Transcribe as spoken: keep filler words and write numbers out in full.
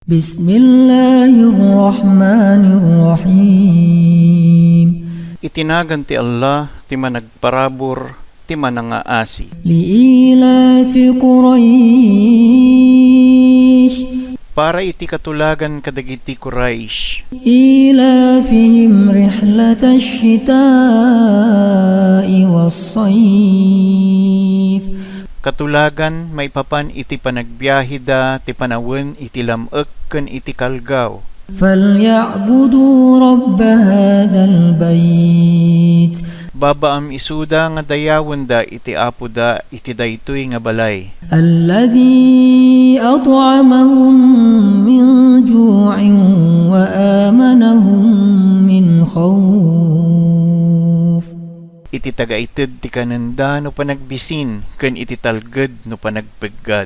بسم الله الرحمن الرحيم. Iti nagan ti Allah, ti managparabur, ti manangaasi. لإيلاف قريش. Para iti katulagan kadagiti Quraysh. إيلافهم رحلة الشتاء والصيف. Katulagan maipapan iti panagbiaheda ti panawen iti lam-ek ken iti kalgaw. فليعبدوا رب هذا البيت. Babaam isuda nga dayawenda iti Apoda iti daytoy nga balay. الذي أطعمهم من جوع وآمنهم من خوف. Iti tagaited ti kanenda no panagbisin, ken iti talged no panagpeggad.